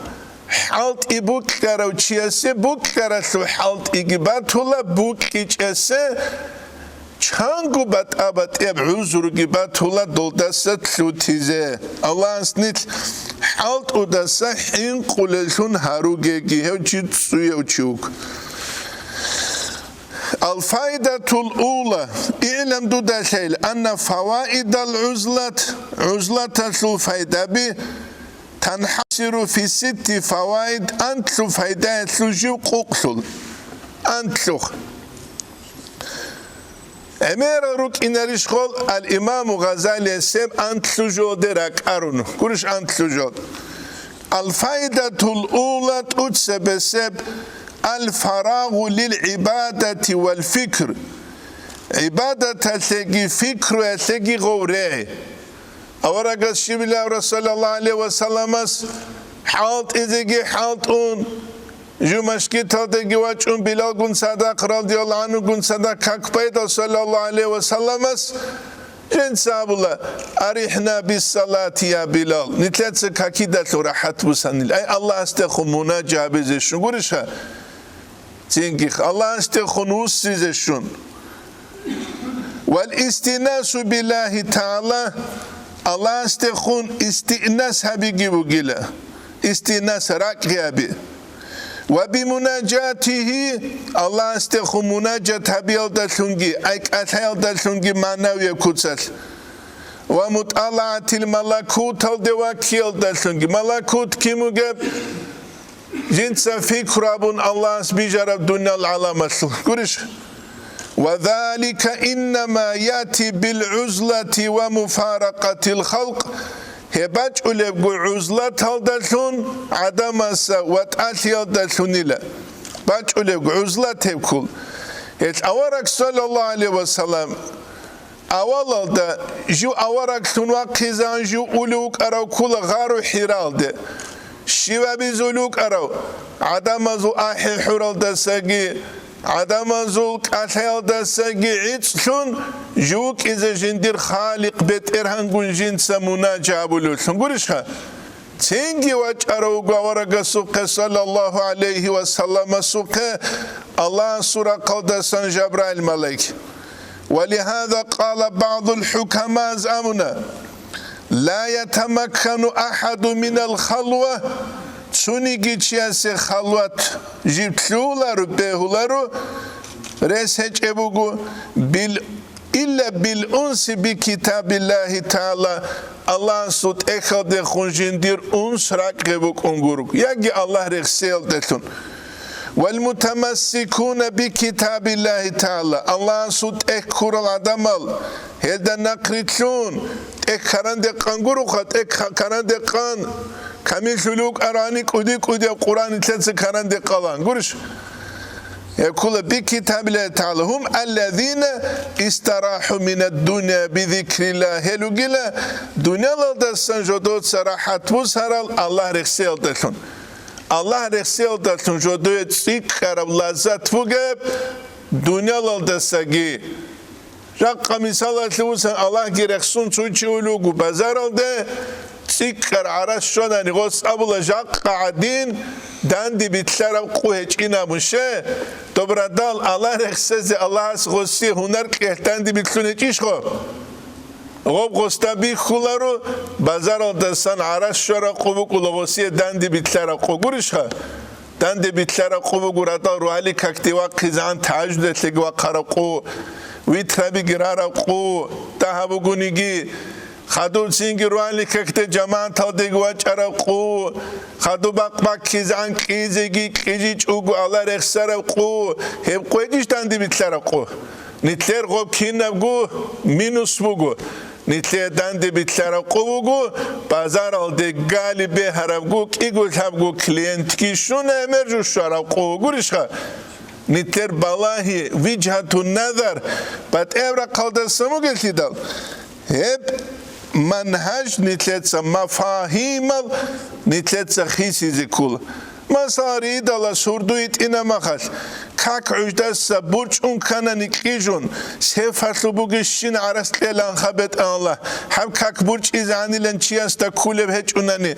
ХӀалтӀи букьарав чиясе букьаралъул хӀалтӀиги батула, букьичӀесе чанго батӀа-батӀияб гӀузруги батула долдаса лъутизе. Аллагьас нилъ хӀалтӀудаса хӀинкъулеллъун гьаругеги, гьев чи цӀуяв чи вуго. Алфайдатул ула, игӀлам дуда лъейил, анна фаваидал гӀузлат, гӀузлаталъул файдаби, танхӀасиру фи ситти фаваид, анлъу файдаялъул жив къукълъул. Анлъухъ. ГӀемерал рукӀинарищ гъол ал-Имаму Гъазалияс гьеб анлъу жоде ракӀарун? Гурищ анлъу жо. Ал-файдатул ула, тӀуцебесеб, ал-фарагъу лил гӀибадати вал фикр. ГӀибадаталъеги фикруялъеги гъов регӀи. Аварагас щибилавра, саллаллагьу гӀалайгьи ва салламас, хӀалтӀизеги хӀалтӀун, жумашкиталдеги вачӀун Билалгун цадахъ, радияллагьу гӀанхугун цадахъ как байдал, саллаллагьу гӀалайгьи ва салламас, жинца абула: «АрихӀна биссалати, я Билал, нилъеца какидалъун рахӀат бусанил». Ай, Аллагьасдехун мунажа гьабизе щун гурищха? Цинги Аллагьасдехун вуссизе щун. Вал истинасу биллагьи тагӀала, Аллагьасдехун истинас гьабиги бугила, истинас ракӀги гьаби. Ва бимунажатигьи, Аллагьасдехун мунажат гьабиялдалъунги, ай кӀалъаялдалъунги магӀнавияб куцалъ. Ва мутӀалагӀатил малакуталде ваккиялдалъунги, малакут кин бугеб? Жинца фикру абун Аллагьас бижараб дуниял гӀаламалъул гурищ? Ва залика иннама яти бил гӀузлати ва муфаракъатил халкъ, гьеб бачӀулебго гӀузлаталдалъун, гӀадамасда ватӀалъиялдалъунила. БачӀулебго гӀузлат гьеб ккол. Гьелъ авараг, саллаллагьу гӀалайгьи ва саллам, Авалалда жив авараглъун вахъизегӀан жив улев вукӀарав ккола гъару ХӀиралде. Щиваб изул вукӀарав? ГӀадамазул ахӀи-хӀуралдасаги, гӀадамазул кӀалъаялдасаги гӀицӀлъун, жив вукӀизе жиндир Халикъ БетӀергьангун жинца мунажа абулевлъун гурищха? Цинги вачӀарав вуго аварагасухъе, саллаллагьу гӀалайгьи ва салламасухъе, Аллагьасул рахъалдасан Жабраил малаик. Ва лигьаза къала багӀдул хӀукамаз абуна: «Ла ятамаккану ахӀаду минал халва», цониги чиясе халват жиб лъугьуларо, бегьуларо, рес гьечӀеб буго, бил илла бил унси би китабиллагьи тагӀала, Аллагьасул тӀехьалдехун жиндир унс ракӀгӀе букӀун гурого, яги Аллагь рехсеялдалъун. Вал мутамассикуна би китабиллагьи тагӀала, Аллагьасул тӀехь ккурал гӀадамал, гьелда нахърилълъун, тӀехь каранде къан гуроха, тӀехь ха-, каранде къан, камиллъулев вукӀарани кӀуди-кӀудияб Къуръан нилъеца каранде къалан гурищ? Гьеб ккола би китабилла тагӀала: «Гьум аллазина истарахӀу минад-дуня би зикрилла», гьел ругила дунялалдасан жодоца рахӀат бусарал Аллагь рехсеялдалъун. Аллагь рехсеялдалъун жодое цӀикӀкӀараб лаззат бугеб дунялалдасаги. Жакъа мисалалъе вусан, Аллагьги рехсун цо чи улев вуго базаралде, цӀикӀкӀар гӀарац щванани, гъос абула: «Жакъа гӀадин данде билълъараб къу гьечӀин», абун. Щай? Доб радал Аллагь рехсезе Аллагьас гъосие гьунар кьелъ данде билълъун гьечӀищ гъо? Гъоб гъосда бихьуларо, базаралдасан гӀарац щвараб къу букӀула гъосие данде билълъараб къу, гурищха? Данде билълъараб къу буго радал рогьалил какде вахъизегӀан тагьажудалъеги вахъараб къу, витрабиги рараб къу, дагьаб бугониги, хадуб цинги рогьалил какде жамагӀаталдеги вачӀараб къу, хадуб бакъ баккизегӀан кьизеги кьижичӀого Аллагь рехсараб къу, гьеб къу гьечӀищ данде билълъараб къу? Нилъер гъоб кинабго минус буго. Нилъее данде билълъараб къу буго, базаралде гали бегьарабго, кӀиго-лъабго клиентги щуна, гӀемер жо щвараб къу бугурищха? Нилъер балагьи, вижгьатун назар, батӀияб рахъалдасан бугелъидал, гьеб манхӀаж нилъеца, мафагьимал нилъеца хисизе ккола. Масала, ридалас гьурду йитӀина махалъ, как гӀуждаса бурчӀун кканани кьижун, сефалъул бугищин гӀарац кьеланха, БетӀалла, гьаб как бурчӀизегӀанилан чиясда кколеб гьечӀунани,